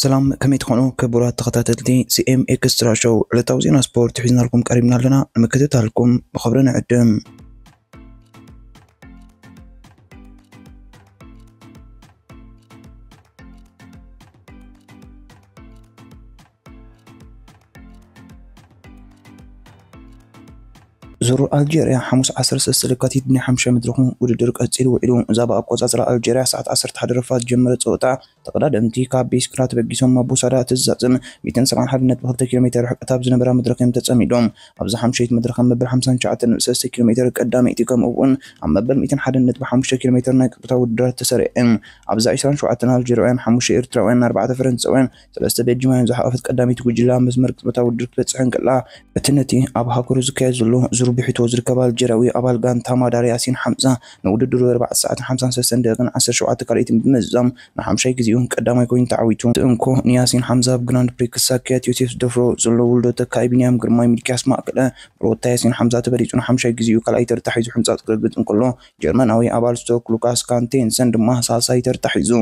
ሰላም፣ ከመይ ትኾኑ ክቡራት ተኸታተልቲ ሲ ኤም ኤክስትራ ሾው? ዕለታዊ ዜና ስፖርት ሒዝናልኩም ቀሪብና ኣለና። ንምክትታልኩም ብኽብሪ ንዕድም። ዙር ኣልጀርያ ሓሙስ ዓሰርተ ሰለስተ ለካቲት ብናይ ሓሙሻይ መድረኹ ውድድር ቀጺሉ ውዒሉ። እዛ ብኣቆጻጽራ ኣልጀርያ ሰዓት ዓሰርተ ሓደ ረፋድ ዝጀመረት ጸወታ፣ ተቐዳደምቲ ካብ ቤስክራ ተበጊሶም ኣብ ቦሳዳ እትዛዘም ሚእትን ሰብዓን ሓደን ነጥቢ ክልተ ኪሎ ሜተር ርሕቀት ኣብ ዝነበራ መድረኽ እዮም ተጸሚዶም። ኣብዛ ሓምሻይቲ መድረኽ ኣብ መበል ሓምሳን ትሽዓተን ነጥቢ ሰለስተ ኪሎ ሜተር ቀዳመይቲ፣ ከምኡ እውን ኣብ መበል ሚእትን ሓደን ነጥቢ ሓሙሽተ ኪሎ ሜተር ናይ ቅጽበታዊ ውድድራት ተሰሪዐን። ኣብዛ ዕስራን ሸውዓተን ኣልጀርያውያን፣ ሓሙሽተ ኤርትራውያን፣ ኣርባዕተ ፈረንሳውያን፣ ሰለስተ ቤልጂማውያን ዝሓቐፈት ቀዳመይቲ ጉጅላ መስመር ቅጽበታዊ ውድድር ክትበጽሕ እንከላ፣ እቲ ነቲ ኣብ ሃገሩ ዝካየድ ዘሎ ዙር ብሕቶ ዝርከብ ኣልጀርያዊ ኣባል ጋንታ ማዳር ያሲን ሓምዛ፣ ንውድድሩ ኣርባዕተ ሰዓትን ሓምሳን ሰለስተን ደቂቕን ዓሰርተ ሸውዓተ ካልኢትን ብምዝዛም ንሓምሻይ ግዜኡ ቀዳማይ ኮይኑ ተዓዊቱ። እቲ እንኮ ንያሲን ሓምዛ ኣብ ግራንድ ፕሪ ክሳክያት ዮሴፍ ዝደፍሮ ዘሎ ውልዶ ተካኢ ቢንያም ግርማይ፣ ሚልኪያስ ማእከለ፣ ብሮታ ያሲን ሓምዛ ተበሊጹ ንሓምሻይ ግዜኡ ካልኣይ ተርታ ሒዙ ሕንጻጽ ክረግጥ እንከሎ፣ ጀርመናዊ ኣባል ስቶክ ሉካስ ካንቴንሰን ድማ ሳልሳይ ተርታ ሒዙ።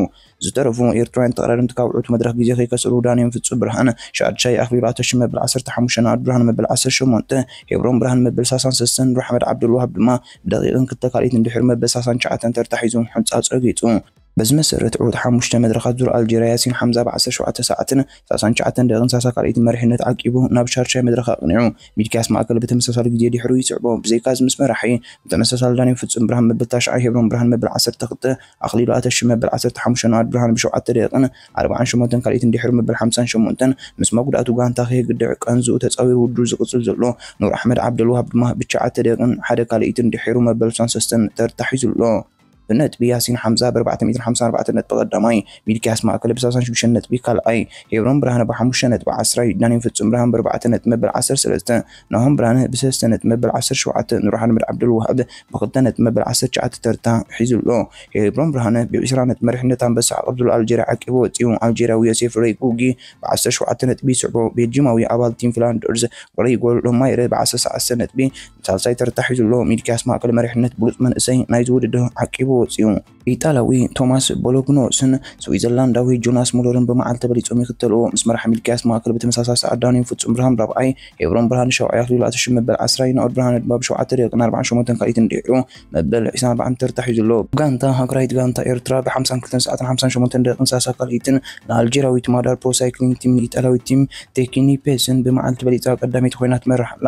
ዝተረፉ ኤርትራውያን ተቐዳደምቲ ካብ ዕዉት መድረኽ ግዜ ከይከሰሩ፣ ዳንኤል ፍጹም ብርሃን ሻድሻይ፣ ኣኽሊሉ ኣተሽ መበል ዓሰርተ ሓሙሽተ፣ ንኣድ ብርሃን መበል ዓሰርተ ሸሞንተ፣ ሄብሮን ብርሃን መበል ሰላሳን ሰለስተን፣ ኑር ኣሕመድ ዓብዱልዋሃብ ድማ ብደቂቕን ክልተ ካልኢትን ድሕሪ መበል ሰላሳን ትሽዓተን ተርታ ሒዙ ሕንጻጽ ረጊጹ። በዚ መሰረት፣ ዕዉት ሓሙሽተ መድረኻት ዙር ኣልጀርያ ያሲን ሓምዛ ብዓሰርተ ሸውዓተ ሰዓትን ሰላሳን ትሽዓተን ደቂቕን ሰላሳ ካልኢትን መሪሕነት ዓቂቡ ናብ ሻድሻይ መድረኽ ኣቕኒዑ። ሚልኪያስ ማእከል ብተመሳሳሊ ግዜ ድሕሩ ይስዕቦ። ብዘይካ እዚ፣ ምስ መራሒ ብተመሳሳሊ ዳንኤል ፍጹም ብርሃን መበል ታሽዓይ፣ ሄብሮን ብርሃን መበል ዓሰርተ ክልተ፣ ኣኽሊሉ ኣተሽ መበል ዓሰርተ ሓሙሽተ፣ ንኣድ ብርሃን ብሸውዓተ ደቂቕን ኣርባዓን ሸሞንተን ካልኢትን ድሕሪ መበል ሓምሳን ሸሞንተን፣ ምስ መጉዳእቱ ጋንታ ከየግድዕ ቀንዝኡ ተጻዊሩ ውድድሩ ዝቕጽል ዘሎ ኑር ኣሕመድ ዓብደልዋሃብ ድማ ብትሽዓተ ደቂቕን ሓደ ካልኢትን ድሒሩ መበል ስሳን ሰለስተን ተርታ ሒዙ ኣሎ። ብነጥቢ ያሲን ሓምዛ ብኣርባዕተ ሚእትን ሓምሳን ኣርባዕተን ነጥቢ ቀዳማይ፣ ሚልኪያስ ማእከለ ብሰላሳን ሽዱሽተን ነጥቢ ካልኣይ፣ ሄብሮን ብርሃነ ብሓሙሽተ ነጥቢ ዓስራይ፣ ዳንኤል ፍጹም ብርሃን ብኣርባዕተ ነጥቢ መበል ዓሰርተ ሰለስተ፣ ናሆም ብርሃነ ብሰለስተ ነጥቢ መበል ዓሰርተ ሸውዓተ፣ ኑር ኣሕመድ ዓብደልዋሃብ ብክልተ ነጥቢ መበል ዓሰርተ ትሽዓተ ተርታ ሒዙ ኣሎ። ሄብሮን ብርሃነ ብዕስራ ነጥቢ መሪሕነት ኣንበሳ ዓቐብ ዘሎ ኣልጀርያ ዓቂቡ ወጺኡ። ኣልጀርያዊ ዮሴፍ ሬጉጊ ብዓሰርተ ሸውዓተ ነጥቢ ይስዕቦ። ቤልጂማዊ ኣባል ቲም ፍላንደርስ ሬጎል ሎማይረ ብዓሰርተ ሰለስተ ነጥቢ ሳልሳይ ተርታ ሒዙ ኣሎ። ሚልኪያስ ማእከል መሪሕነት ብሉጽ መንእሰይ ናይዚ ውድድር ዓቂቡ ወጺኡ። ኢጣልያዊ ቶማስ ቦሎግኖስን ስዊዘርላንዳዊ ጆናስ ሙለርን ብመዓልቲ ተበሊጾም ይኽተልዎ። ምስ መራሒ ሚልኪያስ ማእከል ብተመሳሳሊ ሰዓት ዳንኤል ፍጹም ብርሃን ራብዓይ፣ ሄብሮን ብርሃን ሻውዓይ፣ ኣኽሊሉ ኣተሽ መበል ዓስራይ፣ ናኦድ ብርሃነ ድማ ብሸውዓተ ደቂቕን ኣርባዓን ሸሞንተን ካልኢትን ድሒሩ መበል ዕስራን ኣርባዕን ተርታ ሒዙ ኣሎ። ጋንታ ሃገራዊት ጋንታ ኤርትራ ብሓምሳን ክልተን ሰዓትን ሓምሳን ሸሞንተን ደቂቕን ሰላሳ ካልኢትን ንኣልጀርያዊት ማዳር ፕሮ ሳይክሊንግ ቲም፣ ንኢጣልያዊት ቲም ቴኪኒ ፔስን ብመዓልቲ በሊጻ ቀዳመይቲ ኮይና ትመርሕ ኣላ።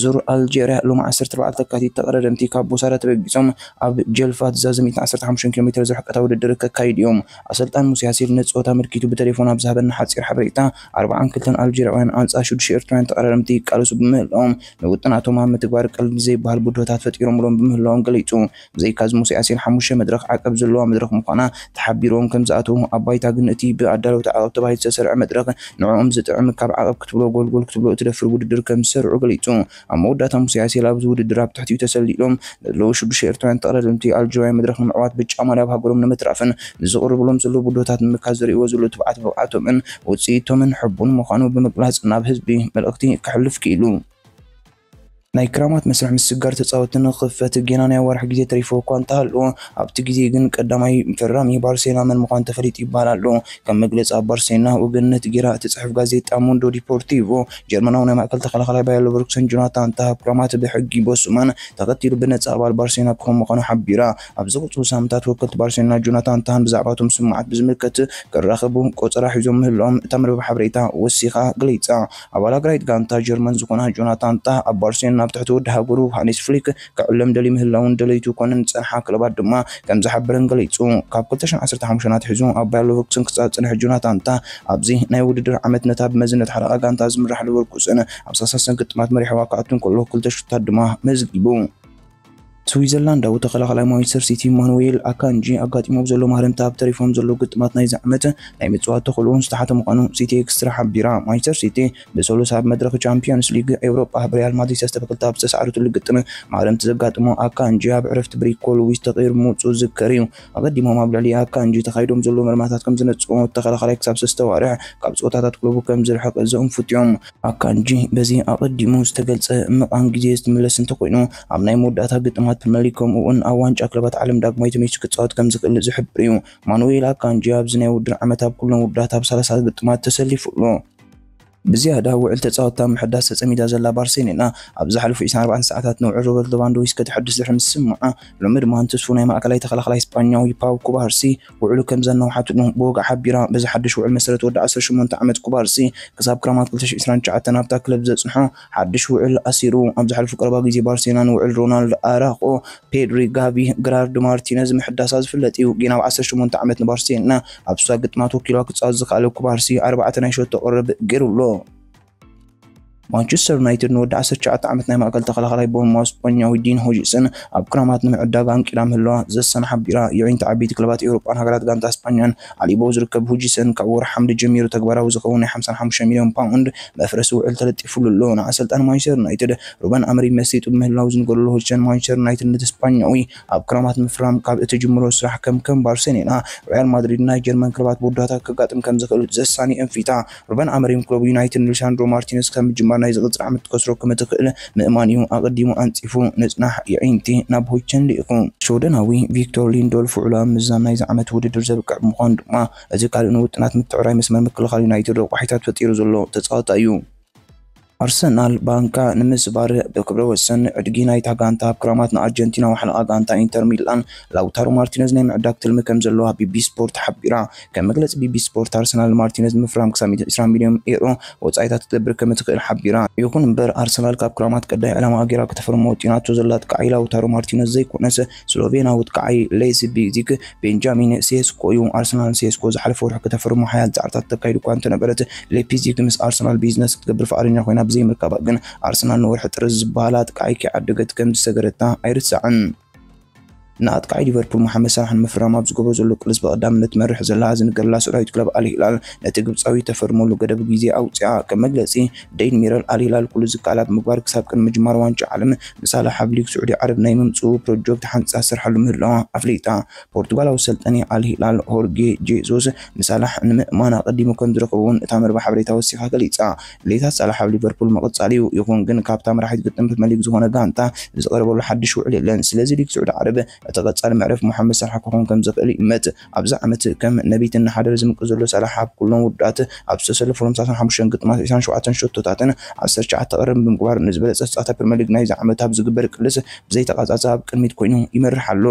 ዙር ኣልጀርያ ሎም ዓሰርተ ኣርባዕተ ለካቲት ተቐዳደምቲ ካብ ቦሳዳ ተበጊሶም ኣብ ጀልፋ ትዛዘም ሚእትን ዓሰርተ ሓሙሽተን ኪሎ ሜትር ዝርሕቀታ ውድድር ከካይድ እዮም። ኣሰልጣን ሙሴ ያሲል ነቲ ጸወታ ኣመልኪቱ ብቴሌፎን ኣብ ዝሃበና ሓጺር ሓበሬታ፣ ኣርባዓን ክልተን ኣልጀርያውያን ኣንጻር ሽዱሽተ ኤርትራውያን ተቐዳደምቲ ይቃለሱ ብምህላዎም፣ ንውጥናቶም ኣብ ምትግባር ቀሊል ዘይበሃል ብድሆታት ፈጢሮምሎም ብምህላዎም ገሊጹ። ብዘይካዚ፣ ሙሴ ያሲን ሓሙሽተ መድረኽ ዓቀብ ዘለዋ መድረኽ ምዃና ተሓቢርዎም ከም ዝኣተዉ፣ ኣብ ባይታ ግን እቲ ብኣዳለውቲ ዓቐብ ተባሂሉ ዝተሰርዐ መድረኽ ንዕኦም ዝጥዕም፣ ካብ ዓቐብ ክትብሎ ጎልጎል ክትብሎ እትደፍር ውድድር ከም ዝሰርዑ ገሊጹ። ኣብ መወዳእታ፣ ሙሴ ያሲል ኣብዚ ውድድር ኣብ ትሕቲኡ ተሰሊሎም ዘለዉ ሽዱሽተ ኤርትራውያን ተቐዳደምቲ ኣልጀርያዊ መድረኽ ንምዕዋት ብጫ ማልያ ኣብ ሃገሮም ንምትራፍን ንዝቕርብሎም ዘለዉ ብድሆታት ንምምካት ዘርእይዎ ዘለዉ ትብዓት ብቕዓቶምን ውጽኢቶምን ሕቡን ምዃኑ ብምግላጽ ናብ ህዝቢ መልእኽቲ ከሕልፍ ክኢሉ። ናይ ክራማት መስርሕ ምስግጋር ተጻወትቲ ንኽኽፈት ጌና ናይ ኣዋርሕ ግዜ ተሪፍዎ እኳ እንተሃለወ፣ ኣብቲ ግዜ ግን ቀዳማይ ፈራሚ ባርሴሎና መን ምዃኑ ተፈሊጡ ይበሃል ኣሎ። ከም መግለጺ ኣብ ባርሴሎና ወገንነት ጌራ እትጽሕፍ ጋዜጣ ሙንዶ ዲፖርቲቮ፣ ጀርመናዊ ናይ ማእከል ተኸላኻላይ ባየር ሌቨርኩሰን ጆናታን ታህ፣ ክራማት ብሕጊ ቦስማን ተኸቲሉ ብነጻ ኣባል ባርሴሎና ክኸውን ምዃኑ ሓቢራ። ኣብ ዝቕጽሉ ሳምንታት ወከልቲ ባርሴሎና ጆናታን ታህን ብዛዕባ እቶም ስምማዓት ብዝምልከት ክራኸቡ ቆጸራ ሒዞም ምህላዎም እታ መርበብ ሓበሬታ ወሲኻ ገሊጻ። ኣባል ሃገራዊት ጋንታ ጀርመን ዝኾነ ጆናታን ታህ ኣብ ባርሴሎና ኣብ ትሕቲ ወዲ ሃገሩ ሃኒስ ፍሊክ ክዕለም ደልዩ ምህላውን ደለይቱ ኮነን ዝጸንሓ ክለባት ድማ ከም ዝሓበረን ገሊጹ። ካብ ክልተ ሽሕን ዓሰርተ ሓሙሽተን ኣትሒዙ ኣብ ባየር ሌቨርኩሰን ክጻወት ዝጸንሐ ጆናታን ታህ፣ ኣብዚ ናይ ውድድር ዓመት ነታ ብመዝነት ሓለቓ ጋንታ ዝምራሕ ሌቨርኩሰን ኣብ ሰላሳ ግጥማት መሪሕዋ ክኣቱ እንከሎ፣ ክልተ ሽቶታት ድማ መዝጊቡ። ስዊዘርላንዳዊ ተኸላኻላይ ማንቸስተር ሲቲ ማኑዌል ኣካንጂ ኣጋጢሞም ዘሎ ማህረምቲ ኣብ ተሪፎም ዘለዉ ግጥማት ናይዚ ዓመት ናይ ምጽዋት ተኽእሎኡ ዝተሓተ ምዃኑ ሲቲ ኤክስትራ ሓቢራ። ማንቸስተር ሲቲ ብሰሉስ ኣብ መድረኽ ቻምፒዮንስ ሊግ ኤውሮጳ ብሪያል ማድሪድ ሰለስተ ብክልተ ኣብ ዝተሳዕረትሉ ግጥም ማህረምቲ ዘጋጠሞ ኣካንጂ ኣብ ዕረፍቲ ብሪኮ ሉዊስ ተቐይሩ ምውጽኡ ዝዝከር እዩ። ኣቐዲሞም ኣብ ልዕሊ ኣካንጂ ተኻይዶም ዘለዉ መርማታት ከም ዘነጽዎ፣ ተኸላኻላይ ክሳብ ሰለስተ ኣዋርሕ ካብ ጸወታታት ክለቡ ከም ዝርሕቕ ዘእንፍቱ እዮም። ኣካንጂ በዚ ኣቐዲሙ ዝተገልጸ ምቓን ግዜ ዝምለስ እንተኾይኑ፣ ኣብ ናይ መወዳእታ ግጥማት ፕሪምየር ሊግ ከምኡ እውን ኣብ ዋንጫ ክለባት ዓለም ዳግማይ ተመሊሱ ክጻወት ከም ዝኽእል ዝሕብር እዩ። ማኑኤል ኣካንጂ ኣብዚ ናይ ውድድር ዓመት ኣብ ኩሎም ውድድራት ኣብ ሰላሳ ግጥማት ተሰሊፉ ኣሎ። ብዝያዳ ውዕል ተጻወትታ ምሕዳስ ተጸሚዳ ዘላ ባርሴሎና ኣብ ዝሓለፉ ዕስራን ኣርባዕተን ሰዓታት ንውዕል ሮበርት ሌቫንዶስኪ ከተሐድስ ድሕሪ ምስምዓ፣ ሎሚ ድማ ንትስፉ ናይ ማእከላይ ተኸላኻላይ ስጳኛዊ ፓው ኩባርሲ ውዕሉ ከም ዘናውሓትሉ ብወግዒ ሓቢራ። በዚ ሓድሽ ውዕል መሰረት ወዲ ዓሰርተ ሸሞንተ ዓመት ኩባርሲ ክሳብ ክረማት ክልተ ሽሕን ዕስራን ትሽዓተን ኣብታ ክለብ ዘጽንሖ ሓድሽ ውዕል ኣሲሩ። ኣብ ዝሓለፉ ቀረባ ግዜ ባርሴሎና ንውዕል ሮናልድ ኣራኾ፣ ፔድሪ፣ ጋቪ፣ ግራርድ ማርቲነዝ ምሕዳሳ ዝፍለጥ እዩ። ግን ኣብ ዓሰርተ ሸሞንተ ዓመት ንባርሴሎና ኣብ ስሳ ግጥማት ወኪሉ ክጻወት ዝኽኣለ ኩባርሲ ኣርባዕተ ናይ ሸቶ ቅርብ ገይሩ ኣሎ። ማንቸስተር ዩናይትድ ንወዲ ዓሰርተ ትሽዓተ ዓመት ናይ ማእከል ተኸላኻላይ ቦርንማውዝ ስጳኛዊ ዲን ሆጅሰን ኣብ ክረማት ንምዕዳግ ኣንቂዳ ምህላዋ ዘሰን ሓቢራ። የዒንቲ ዓበይቲ ክለባት ኤውሮጳን ሃገራት ጋንታ ስጳኛን ኣሊቦ ዝርከብ ሆጅሰን ካብ ወርሒ ሓምለ ጀሚሩ ተግባራዊ ዝኸውን ናይ ሓምሳን ሓሙሽተ ሚልዮን ፓውንድ መፍረሲ ውዕል ተለጢፉሉ ኣሎ። ንኣሰልጣኒ ማንቸስተር ዩናይትድ ሩበን ኣመሪም መሲጡ ብምህላው ዝንገረሉ ሆጅሰን ማንቸስተር ዩናይትድ ነቲ ስጳኛዊ ኣብ ክረማት ምፍራም ካብ እትጅምሮ ስራሕ ከም ከም ባርሴሎና፣ ሪያል ማድሪድ ናይ ጀርመን ክለባት ብውዳታ ከጋጥም ከም ዝኽእል ዘሳኒ እንፊታ። ሩበን ኣመሪም ክለቡ ዩናይትድ ንሊሳንድሮ ማርቲነዝ ካብ ምጅማር ናይ ዝቕጽል ዓመት ክትከስሮ ከም እትኽእል ምእማን እዩ ኣቐዲሙ ኣንጺፉ። ንጽናሕ የዒንቲ ናብ ሆይቸን ልኢኹ። ሽወደናዊ ቪክቶር ሊንዶልፍ ውዕሉ ኣብ ምዛም ናይዚ ዓመት ውድድር ዘብቅዕ ብምዃኑ ድማ፣ እዚ ካልእ ንውጥናት ምትዕራይ መስመር ምክልኻል ዩናይትድ ረቋሒታት ፈጢሩ ዘሎ ተጻዋታይ እዩ። ኣርሰናል ባንካ ንምስባር ብክብረ ወሰን ዕድጊ ናይታ ጋንታ ኣብ ክረማት ንኣርጀንቲናዊ ሓለቓ ጋንታ ኢንተር ሚላን ላውታሮ ማርቲነዝ ናይ ምዕዳግ ትልሚ ከም ዘለዋ ቢቢ ስፖርት ሓቢራ። ከም መግለጺ ቢቢ ስፖርት፣ ኣርሰናል ማርቲነዝ ንምፍራም ክሳብ ሚእቲ ዕስራን ሚልዮን ኤሮ ወጻኢታት ክትገብር ከም እትኽእል ሓቢራ። ይኹን እምበር፣ ኣርሰናል ካብ ክረማት ቀዳይ ዕላማ ገይራ ከተፈርሞ ወጢናቶ ዘላ ኣጥቃዓይ ላውታሮ ማርቲነዝ ዘይኮነስ፣ ስሎቬናዊ ኣጥቃዓይ ሌስቢዚክ ቤንጃሚን ሴስኮ እዩ። ኣርሰናል ሴስኮ ዝሓለፈ ወርሒ ከተፈርሞ ሓያል ጻዕርታት ተካይዱ እኳ እንተነበረት፣ ሌፕዚግ ምስ ኣርሰናል ቢዝነስ ክትገብር ፍቓደኛ ኮይና ብዘይምርካባ ግን፣ ኣርሰናል ንወርሒ ጥሪ ዝበሃል ኣጥቃዓይ ከይዓደገት ከም ዝሰገረታ ኣይርሳዕን። ንኣጥቃዓይ ሊቨርፑል መሓመድ ሳላሕ ንምፍራም ኣብ ዝገብሮ ዘሎ ቅልስ ብቐዳምነት ትመርሕ ዘላ ዝንገረላ ስዑዳዊት ክለብ ኣል ሂላል፣ ነቲ ግብጻዊ ተፈርመሉ ገደብ ግዜ ኣውጺኣ። ከም መግለጺ ዴይሊ ሚረር፣ ኣል ሂላል ኩሉ ዝከኣላ ብምግባር ክሳብ ቅድሚ ምጅማር ዋንጫ ዓለም ንሳላሕ ኣብ ሊግ ስዑዲ ዓረብ ናይ ምምጽኡ ፕሮጀክት ሓንጻ ትሰርሓሉ ምህላዋ ኣፍሊጣ። ፖርቱጋላዊ ሰልጣኒ ኣል ሂላል ሆርጌ ጄሱስ ንሳላሕ ንምእማን ኣቐዲሙ ከም ዝረኸቦ እውን እታ መርበብ ሓበሬታ ወሲኻ ገሊጻ። ድሌታት ሳላሕ ኣብ ሊቨርፑል ምቕጻል እዩ። ይኹን ግን፣ ካብታ መራሒት ግጥም ፕሪምየር ሊግ ዝኾነ ጋንታ ዝቐረበሉ ሓድሽ ውዕል የለን። ስለዚ ሊግ ስዑዲ ዓረብ እቲ ቀጻሊ መዕረፊ መሓመድ ሳላሕ ክኾን ከም ዝኽእል ይእመት። ኣብዚ ዓመት ከም ነቢት እናሓደረ ዝምቅር ዘሎ ሳላሕ፣ ኣብ ኩሎም ውድድራት ኣብ ዝተሰለፈሎም ሰላሳን ሓሙሽተን ግጥማት ዕስራን ሸውዓተን ሸቶታትን ዓሰርተ ትሽዓተ ቅርብን ብምግባር፣ ንዝበለጸ ጸጥታ ፕሪምየር ሊግ ናይዚ ዓመት ኣብ ዝግበር ቅልስ ብዘይተቓጻጸ ኣብ ቅድሚት ኮይኑ ይመርሕ ኣሎ።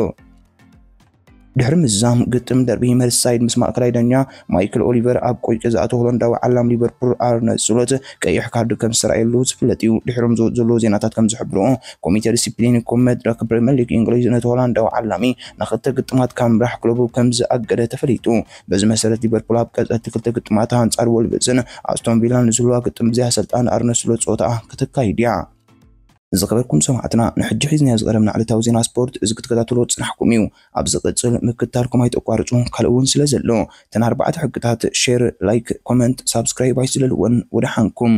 ድሕሪ ምዝዛም ግጥም ደርቢ መርሲሳይድ ምስ ማእከላይ ዳኛ ማይክል ኦሊቨር ኣብ ቆይቂ ዝኣተወ ሆላንዳዊ ዓላም ሊቨርፑል ኣርነ ስሎት ቀይሕ ካርድ ከም ዝተራእየሉ ዝፍለጥ እዩ። ድሕሮም ዝወጽኡ ዘለዉ ዜናታት ከም ዝሕብርዎ፣ ኮሚተ ዲሲፕሊን ኮም መድረኽ ፕሪምየር ሊግ እንግሊዝ ነቲ ሆላንዳዊ ዓላሚ ንክልተ ግጥማት ካብ ምምራሕ ክለቡ ከም ዝኣገደ ተፈሊጡ። በዚ መሰረት፣ ሊቨርፑል ኣብ ቀጸልቲ ክልተ ግጥማት ኣንጻር ወልቭስን ኣስቶን ቪላን ንዝህልዋ ግጥም ብዘይ ኣሰልጣኒ ኣርነ ስሎት ጸወታኣ ከተካይድ እያ። ዝኸበርኩም ሰማዕትና፣ ንሕጂ ሒዝናዮ ዝቐረብና ዕለታዊ ዜና ስፖርት እዚ ክትከታተልዎ ዝጸናሕኩም እዩ። ኣብ ዝቕጽል ምክትታልኩም ኣይተቋርጹ፣ ካልእ እውን ስለ ዘሎ። እተን ኣርባዕተ ሕግታት፣ ሼር፣ ላይክ፣ ኮመንት፣ ሳብስክራይብ ኣይትዝለልወን። ወደሓንኩም።